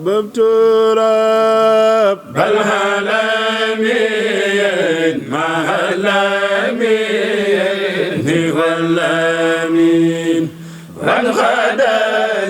أحببت رب العالمين مع الأمين والأمين وانخد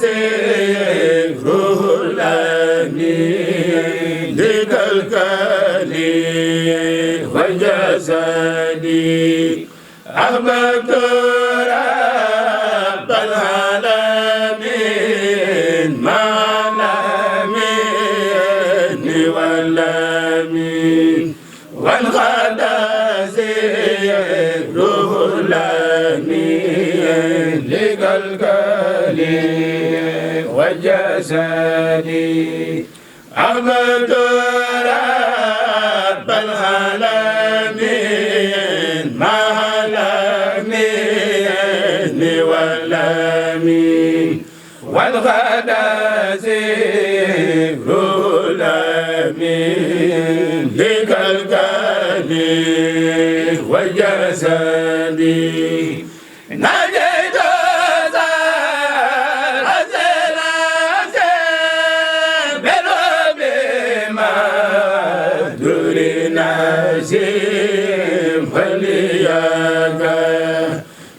ذكره الأمين ذكر الكلي وجسدي أحببت رب العالمين مع والأمين وانخد ذكره الأمين لقلقلي وجسدي عبد رب العالمين مع الأمين والأمين وانخد ذكره الأمين لقلقلي وجسدي نجيت نسيم فلياك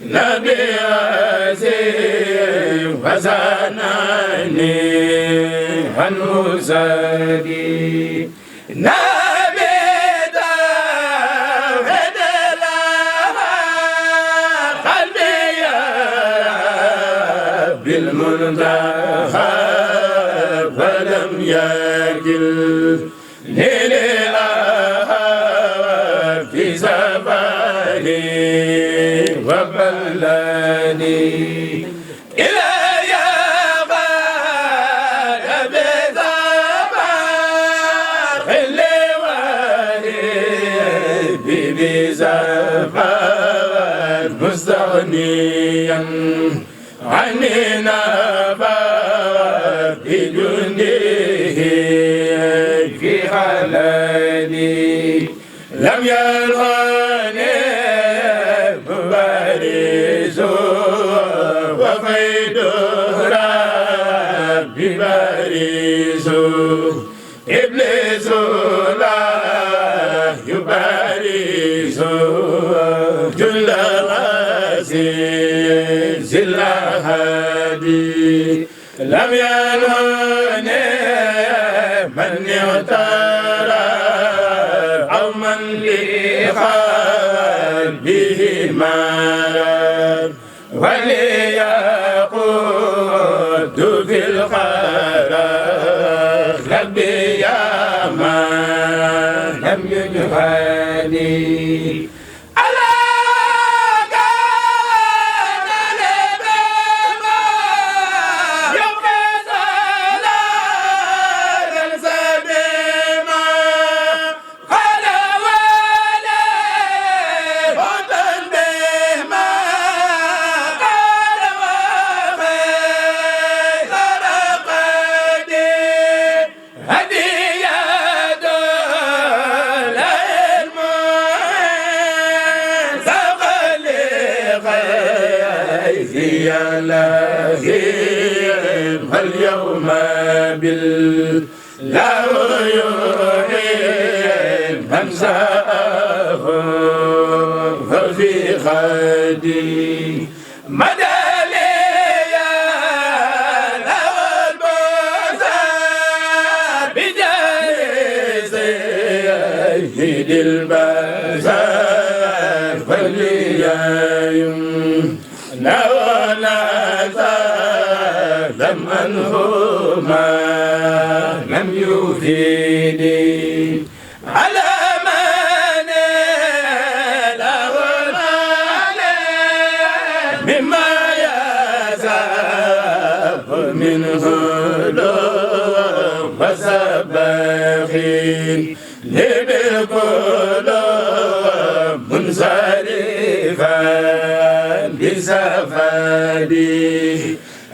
نبي عزيم وزناني عن مسادي نبي توحيد لها قلبي يا بالمنتهى فلم يكل في سفري وبلدي إلى يغار بزفر اللي ولي بزفر مستغنيا عني نفر بجنده في حلالي لم يلغني مبارز وفيد ربي بارز إبليس لا يبارز جل العزيز الهادي لم يلغني من يغترى من لقلبه مرض وليقود في الخيرات ربي يا من لم يجهني يا لهيب اليوم بالله يحيي من ساه ففي خدي مدى لي له البزار بجاه سيد البزار فليم لم أنهما لم يفيدي على من له المال مما يزاف منه لوم وسبخين لبالقلوب منصرفا بسفادي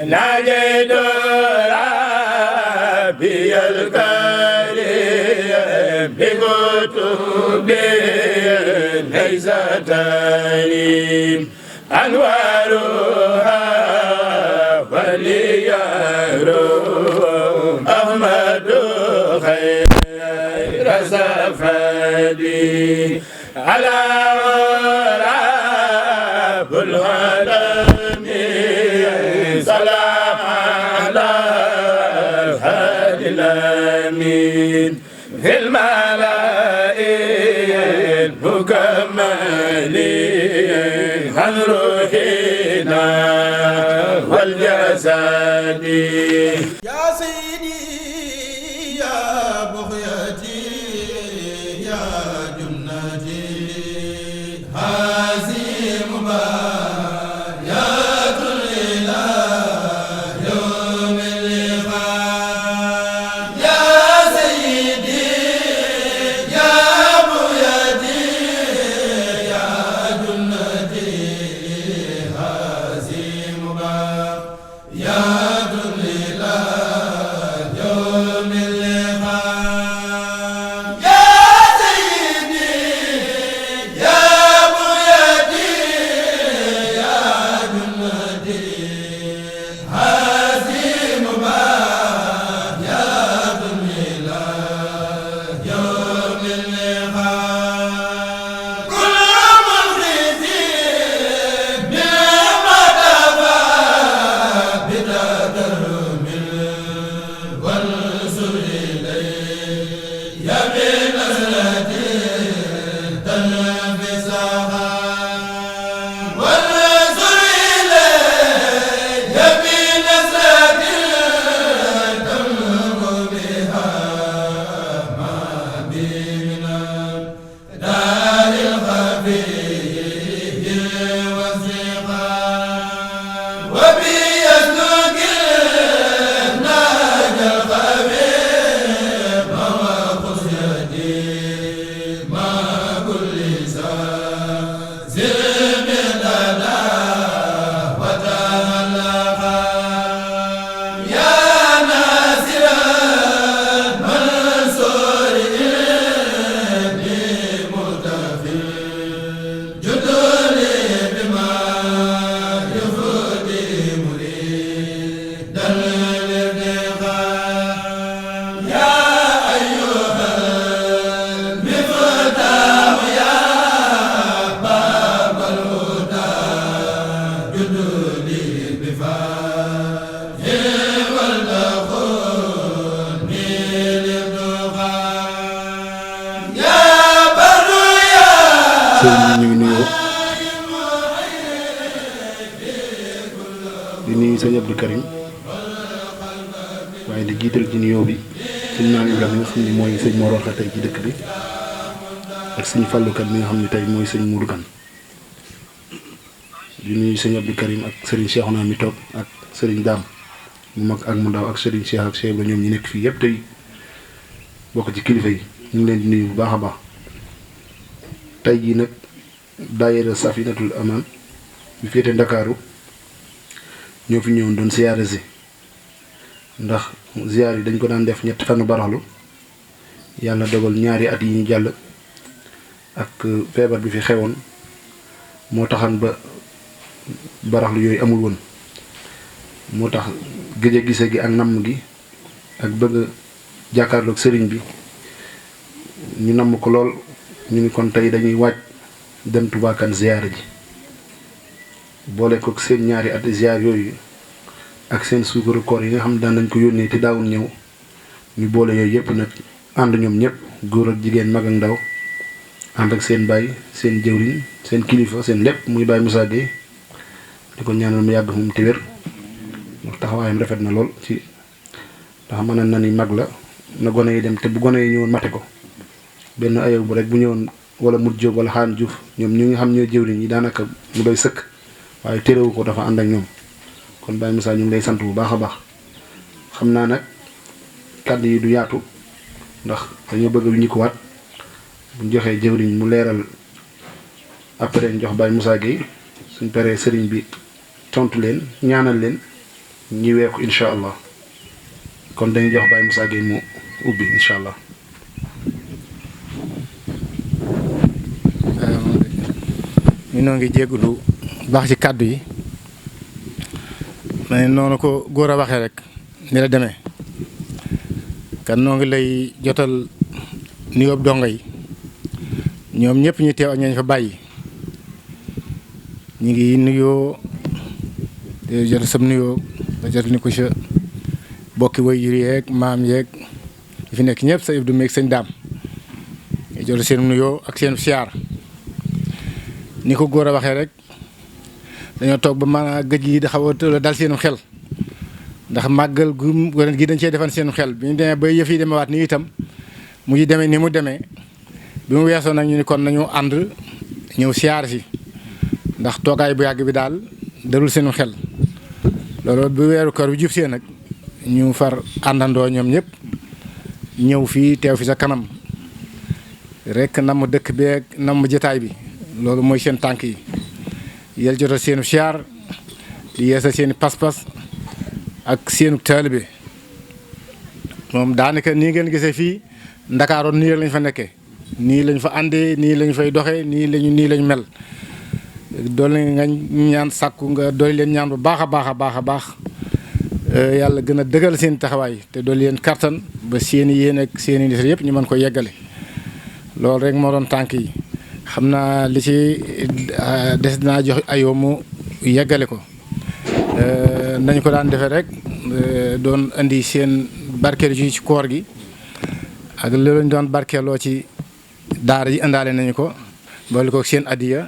نجد ربي الكريم بكتب ليس تريم أنوارها وليروا أحمد خير سفدي على رب العالمين سلام على الهادي الأمين في الملائكة المكملين عن روحنا والجسد يا سيدي يا بغيتي يا جنتي هذه مبايات الإله يوم اللقاء يا سيدي يا بغيتي يا جنتي هذه مبايات di nuyu sëñ Abdou Karim waaye di jiital ci nuyoo bi sëñ Maam Ibrahima mi nga xam ne mooy sëñ Mor Warxa tey ci dëkk bi ak sëñ Fallukat mi nga xam ne tey mooy sëñ Moudou Kane di nuyu sëñ Abdou Karim ak sëriñ Cheikhouna mi toog ak sëriñ Dame mu mag ak mu ndaw ak sëriñ Cheikh ak Cheikh ba ñoom ñi nekk fii yëpp tey bokk ci kilifa yi ñu ngi leen di nuyu bu baax a baax tey jii nag daayira Safinatul Aman bi féete Ndakaaru ñoo fi ñëwoon doon siyaare si ndax ziyaar yi dañ ko daan def ñetti fanu baraxlu yàlla dogal ñaari at yi ñu jàll ak feebar bi fi xewoon moo taxan ba baraxlu yooyu amul woon moo tax gëj a gise gi ak namm gi ak bëgg jàkkaarloog sëriñ bi ñu namm ko lool ñu ni kon tey dañuy waaj dem Touba Kane ziyaare ji boole ko seen ñaari at ziyaar yooyu ak seen suukaru koor yi nga xam ne daan nañ ko yónnee te daawul ñëw ñu boole yooyu yëpp nag ànd ñoom ñëpp góor ak jigéen mag ak ndaw ànd ak seen baay seen jëwriñ seen kilifa seen lépp muy Baye Moussa Gueye di ko ñaanal mu yàgg moom te wér ndax taxawaayam rafet na lool ci ndax mën na ni mag la na gone yi dem te bu gone yi ñëwoon mate ko benn ayow bu rek bu ñëwoon wala mut jóob wala xaan juuf ñoom ñu ngi xam ñoo jëwriñ yi daanaka mu doy sëkk waaye téréwu ko dafa ànd ak ñoom kon Baye Moussa ñu ngi lay sant bu baax a baax xam naa nag kàddu yi du yaatu ndax dañoo bëgg ñu ko waat bu joxee jëwriñ mu leeral après jox Baye Moussa Gueye suñ paree sëriñ bi tontu leen ñaanal leen ñi weeku incha allah kon dañuy jox Baye Moussa Gueye mu ubbi incha allah. ñu noo ngi jégalu baax ci kàddu yi mais noonu ko góor a waxee rek ni la demee kan noo ngi lay jotal nuyoo dongo yi ñoom ñëpp ñu teew ak ñañ fa bàyyi ñu ngi nuyoo jot sam nuyoo ba jot ni ko sa bokki waajur yeeg maam yeeg yi fi nekk ñëpp sa Ibdu meeg sëñ Daam jot seen nuyoo ak seen siyaar ni ko góor a waxee rek dañoo toog ba maanaam gëj yi da xaw a dal seenu xel ndax màggal gu gi dañ cee defan seenu xel bi ñu demee ba yëf yi demewaat nii itam mu ngi demee ni mu demee bi mu weesoo nag ñu ni kon nañu ànd ñëw siyaar si ndax toogaay bu yàgg bi daal dalul seenu xel loolu bu weeru koor bi jub see nag ñu far àndandoo ñoom ñëpp ñëw fii teew fi sa kanam rek nam dëkk beeg nam jataay bi loolu mooy seen tànk yi yel jotal seenu siyaar di yeesal seeni pas-pas ak seenu taalibe moom daanaka nii ngeen gisee fii ndakaaroon nii lañ fa nekkee nii lañ fa àndee nii lañ fay doxee nii lañ mel doole nga ñaan sàkku nga doole leen ñaan bu baax a baax a baax a baax yàlla gën a dëgal seen taxawaay te doole leen kattan ba seeni yéen ak seeni nit yëpp ñu mën ko yeggale loolu rek moo doon tànk yi xam naa li ci des naa jox ayoo mu yeggale ko nañ ko daan defee rek doon indi seen barkeel ji ci koor gi ak loolu ñu doon barkeeloo ci daara ji indaale nañu ko boole ko seen addiya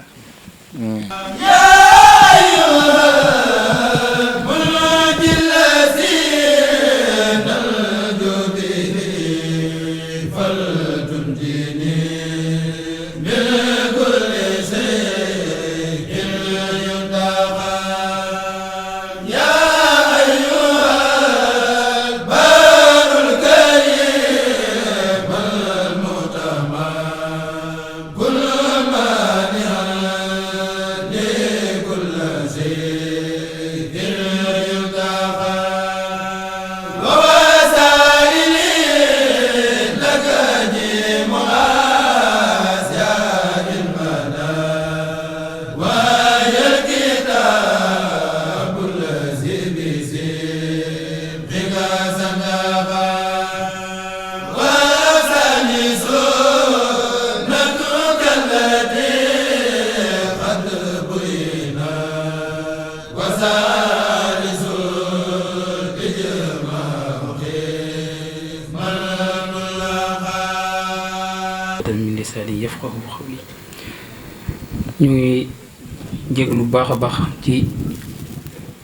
ñu ngi jéglu lu baax a baax ci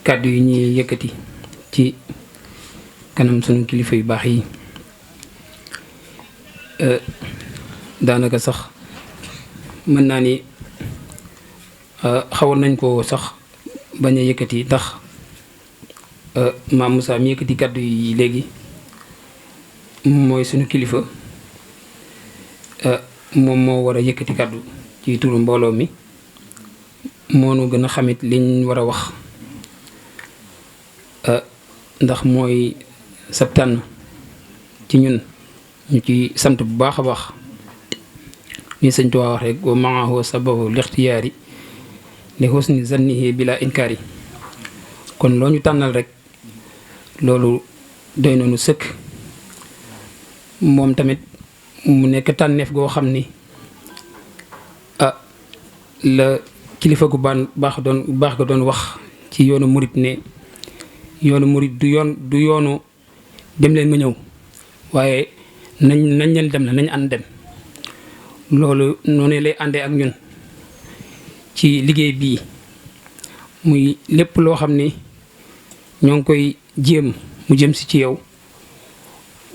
kàddu yi ñuy yëkkati ci kanam sunu kilifa yu baax yi daanaka sax mën naa ni xawoon nañ ko sax bañ a yëkkati ndax maam Moussa mi yëkkati kàddu yi léegi mooy sunu kilifa moom moo war a yëkkati kàddu ci turu mbooloo mi moo nu gën a xamit liñ war a wax ndax mooy sab tànn ci ñun ñu ci sant bu baax a baax ni sëñ Tuubaa wax rek wa maahu sababu lixtiyaari li husni zannihi bila inkaari kon loo ñu tànnal rek loolu doy na nu sëkk moom tamit mu nekk tànneef goo xam ni la kilifa gu baax ga doon wax ci yoonu murit ne yoonu murit du yoonu dem leen ma ñëw waaye nañ leen dem na nañ ànd dem loolu noonu lay àndee ak ñun ci liggéey bii muy lépp loo xam ni ñoo ngi koy jéem mu jëm si ci yow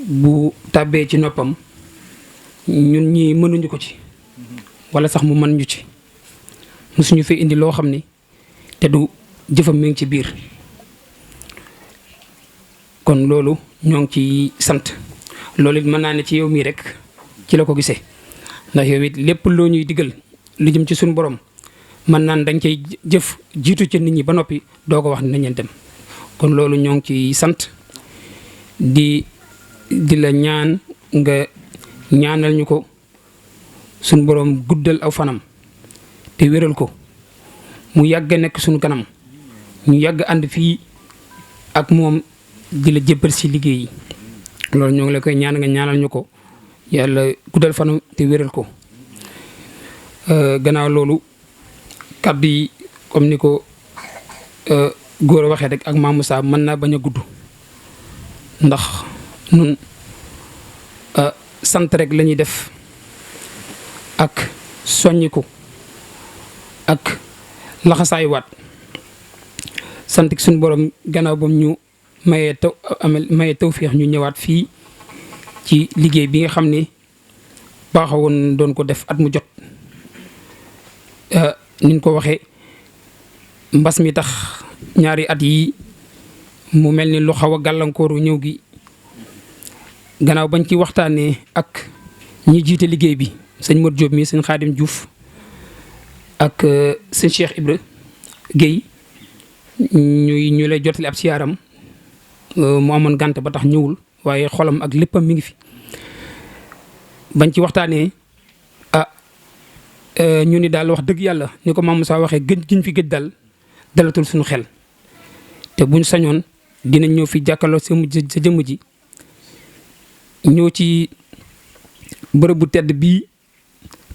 bu tàbbee ci noppam ñun ñi mënuñu ko ci wala sax mu mën ñu ci musuñu fi indi loo xam ni te du jëfam mi ngi ci biir kon loolu ñoo ngi ci sant loolu it mën naa ne ci yow mii rek ci la ko gisee ndax yow it lépp loo ñuy digal lu jëm ci suñu borom mën naan dañ cay jëf jiitu ci nit ñi ba noppi doo ko wax ne nañ leen dem kon loolu ñoo ngi ci sant di la ñaan nga ñaanal ñu ko suñu borom guddal aw fanam te wéral ko mu yàgg nekk suñu kanam ñu yàgg ànd fii ak moom di la jébbal si liggéey yi loolu ñoo ngi la koy ñaan nga ñaanal ñu ko yàlla guddal fanam te wéral ko. gannaaw loolu kàddu yi comme ni ko góor a waxee rek ak Mame Moussa mën naa bañ a gudd ndax nun sant rek la ñuy def ak soññiku ak laxasaayuwaat sant suñu borom gannaaw bam ñu mayee tawféex ñu ñëwaat fii ci liggéey bi nga xam ne baaxawoon doon ko def at mu jot. niñ ko waxee mbas mi tax ñaari at yi mu mel ni lu xaw a gàllankooru ñëw gi gannaaw bañ ci waxtaanee ak ñi jiite liggéey bi sëñ Modou Diop mi sëñ Khadim Diouf ak sëñ Cheikh Ibra Guèye ñu lay jotali ab siyaaram mu amoon gànt ba tax ñëwul waaye xolam ak léppam mi ngi fi bañ ci waxtaanee ñu ni daal wax dëgg yàlla ni ko Mame Moussa waxee gëj giñ fi gëj daal dalatul suñu xel te buñ sañoon dinañ ñëw fi jàkkaarloo sa jëmm ji ñëw ci bërëb bu tedd bii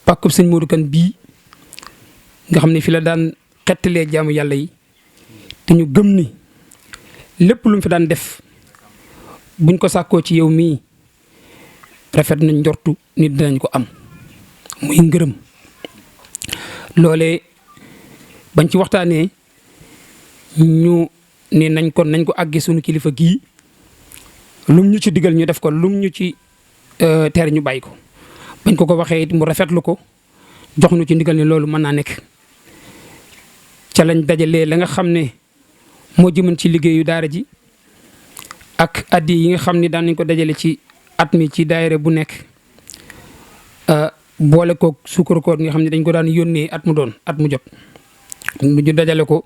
pàkkub sëñ Modou Kane bii nga xam ne fi la daan xettalee jaamu yàlla yi te ñu gëm ni lépp lu mu fi daan def buñ ko sàkkoo ci yow mii rafet nañ njortu nit dinañ ko am muy ngërëm. loolee bañ ci waxtaanee ñu ne nañ ko àggee suñu kilifa gii lum ñu ci digal ñu def ko lum ñu ci teer ñu bàyyi ko bañ ko waxee it mu rafetlu ko jox nu ci ndigal ne loolu mën naa nekk. ca lañ dajalee la nga xam ne moo jëman ci liggéeyu daara ji ak addi yi nga xam ne daan nañ ko dajale ci at mi ci daayira bu nekk. boole ko suukar koor nga xam ne dañ ko daan yónnee at mu jot ñu dajale ko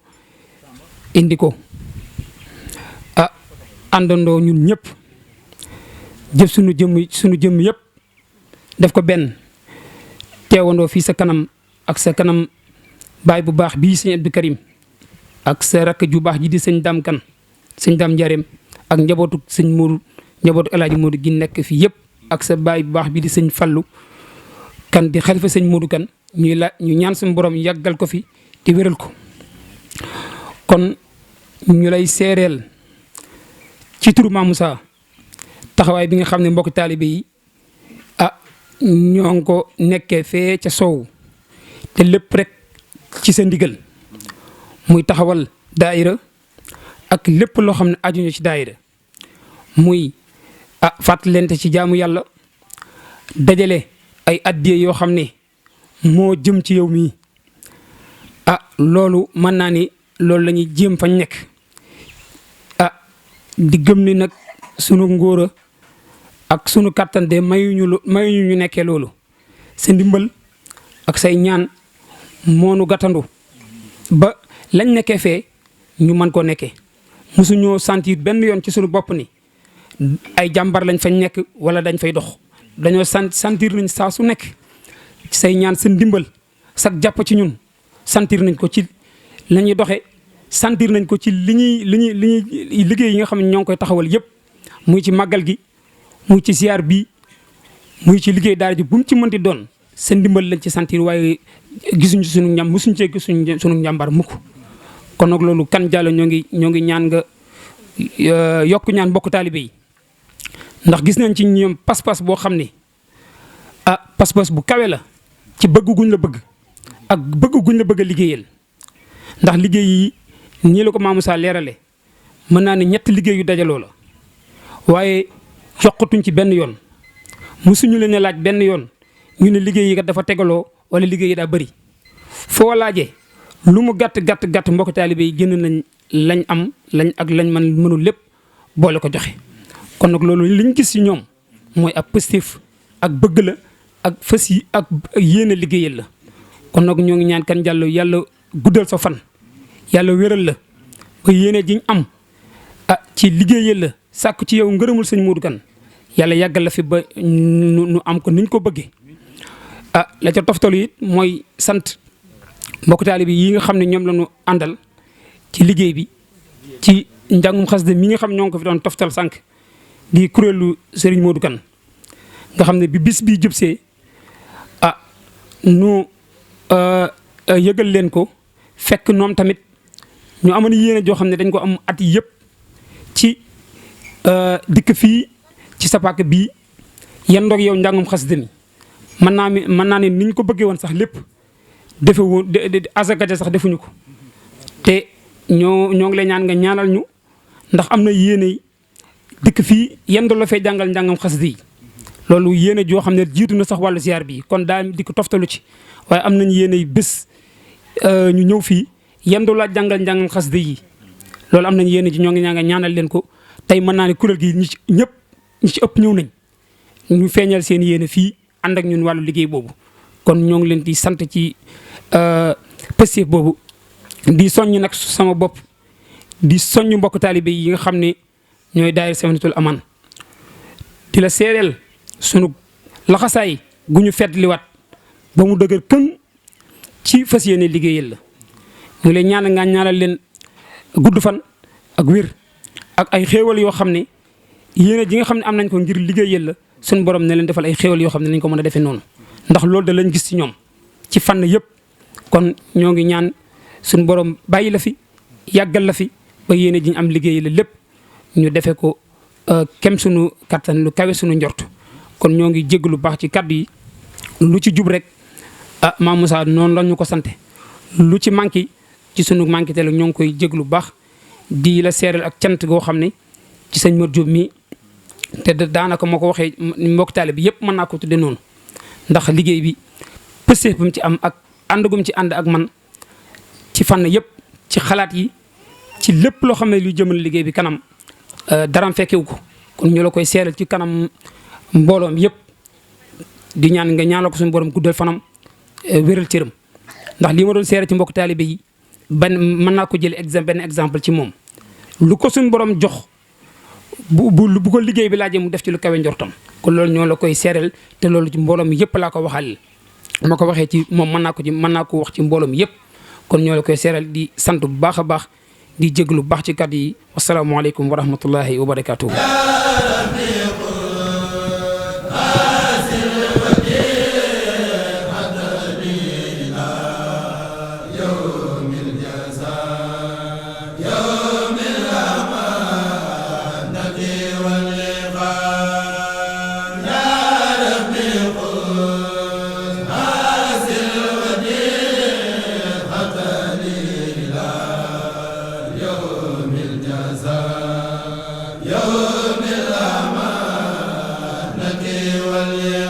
indi ko àndandoo ñun ñëpp jëf suñu jëmm yëpp def ko benn teewandoo fii sa kanam ak sa kanam baay bu baax bii sëñ Abdou Karim ak sa rakk ju baax ji di sëñ Dame Kane sëñ Dame Ndiarème ak njabootu sëñ Modou njabootu El Hadj Modou gi nekk fii yëpp ak sa baay bu baax bii di sëñ Fallou kan di xalifa sëñ Modou Kane ñu ñaan suñu borom yàggal ko fi te wéral ko kon ñu lay seereel ci turu Mame Moussa taxawaay bi nga xam ne mbokk taalibe yi ñoo ngi ko nekkee fee ca soow te lépp rek ci sa ndigal muy taxawal daayira ak lépp loo xam ne ajuñu ci daayira muy fàttalente ci jaamu yàlla dajale ay addiye yoo xam ne moo jëm ci yow mii loolu mën naa ni loolu la ñuy jéem fañ nekk di gëm ni nag sunu ngóora ak sunu kàttan de mayuñu ñu nekkee loolu sa ndimbal ak say ñaan moonu gàttandu ba lañ nekkee fee ñu mën koo nekkee mosuñoo sentir benn yoon ci sunu bopp ni ay jàmbar lañ fañ nekk wala dañ fay dox dañoo sentir nañ saa su nekk say ñaan sa ndimbal sag jàpp ci ñun sentir nañ ko ci la ñuy doxee sentir nañ ko ci li ñuy liggéey yi nga xam ne ñoo ngi koy taxawal yëpp muy ci màggal gi muy ci ziar bi muy ci liggéey daara ji bu mu ci mënti doon sa ndimbal lañ ci sentir waaye gisuñ ci sunu ñam mosuñ cee gisuñ sunu njàmbar mukk kon nag loolu kan jàll ñoo ngi ñaan nga yokk ñaan mbokk taalibe yi ndax gis nañ ci ñoom pas-pas boo xam ne pas-pas bu kawe la ci bëgg guñ la bëgg ak bëgg guñ la bëgg a liggéeyal ndax liggéey yi ñii la ko Mame Moussa leerale mën naa ne ñetti liggéey yu dajaloo la waaye yokkatuñ ci benn yoon mosuñu leen a laaj benn yoon ñu ne liggéey yi kat dafa tegaloo wala liggéey yi daa bëri foo laajee lu mu gàtt mbokk taalibe yi génn nañ lañ am lañ man mënul lépp boole ko joxe kon nag loolu liñ gis ci ñoom mooy ab positif ak bëgg la ak fas yi ak yéene liggéeyal la kon nag ñoo ngi ñaan kan jàll yàlla guddal sa fan yàlla wéral la ba yéene jiñ am ci liggéeyal la sàkku ci yow ngërëmul sëñ Modou Kane yàlla yàggal la fi ba nu am ko niñ ko bëggee la ca toftalu it mooy sant mbokk taalibe yi nga xam ne ñoom la ñu àndal ci liggéey bi ci njàngum xasida mi nga xam ñoo ngi ko fi doon toftal sànq di kuréelu Serigne Modou Kane nga xam ne bi bis bii jubsee nu yëgal leen ko fekk ñoom tamit ñu amoon yéene joo xam ne dañ ko am at yi yëpp ci dikk fii ci Sapaaka bii yandoog yow njàngum xasida mi mën naa ne ni ñu ko bëggee woon sax lépp defe woon asakaja sax defuñu ko te ñoo ngi lay ñaan nga ñaanal ñu ndax am na yéene dikk fii yendoo la fay jàngal njàngam xasida yi loolu yéene joo xam ne jiitu na sax wàllu ziar bi kon daa di ko toftalu ci waaye am nañ yéene bés ñu ñëw fii yendoo la jàngal njàngam xasida yi loolu am nañ yéene ji ñoo ngi ñaa nga ñaanal leen ko tey mën naa ne kuréel gi ñi ci ëpp ñëw nañ ñu feeñal seen yéene fii ànd ak ñun wàllu liggéey boobu kon ñoo ngi leen di sant ci pëstéef boobu di soññ nag sama bopp di soññ mbokk taalibe yi nga xam ne ñooy daayira Safinatul Amaan di la seereel sunu laxasaay gu ñu feddliwaat ba mu dëgër këng ci fas yéene liggéeyal la ñu ngi lay ñaanal leen gudd fan ak wér ak ay xéewal yoo xam ne yéene ji nga xam ne am nañ ko ngir liggéeyal la suñu borom ne leen defal ay xéewal yoo xam ne nañ ko mën a defee noonu ndax loolu da lañ gis ci ñoom ci fànn yëpp kon ñoo ngi ñaan suñu borom bàyyi la fi yàggal la fi ba yéene ji ñu am liggéeyal la lépp ñu defee ko kem suñu kattan lu kawe suñu njort kon ñoo ngi jégg lu baax ci kàddu yi lu ci jub rek Maam Moussa noonu la ñu ko sante lu ci manqué ci sunu manqué te la ñoo ngi koy jégg lu baax di la seeral ak cant goo xam ne ci sëñ Mor Diop mii te daanaka moo ko waxee mbokk taale bi yëpp mën naa ko tudde noonu ndax liggéey bi pëstéef bu mu ci am ak ànd gum ci ànd ak man ci fànn yëpp ci xalaat yi ci lépp loo xam ne luy jëmal liggéey bi kanam daram fekkewu ko kon ñu la koy seeral ci kanam mbooloom yëpp di ñaan nga ñaanal ko suñu borom guddal fanam wéral cëram ndax lii ma doon seeral ci mbokk taalibe yi mën naa ko jël benn exemple ci moom lu ko suñu borom jox bu ko liggéey bi laajee mu def ci lu kawe njortam kon loolu ñoo la koy seeral te loolu ci mbooloo mi yëpp laa ko waxal ma ko waxee ci moom mën naa ko wax ci mbooloo mi yëpp kon ñoo la koy seeral di sant bu baax a baax di jéglu bu baax ci kàddu yi wasalaamaaleykum wa rahmatullahi wa barakaatuhu. يوم الأمانة واليقين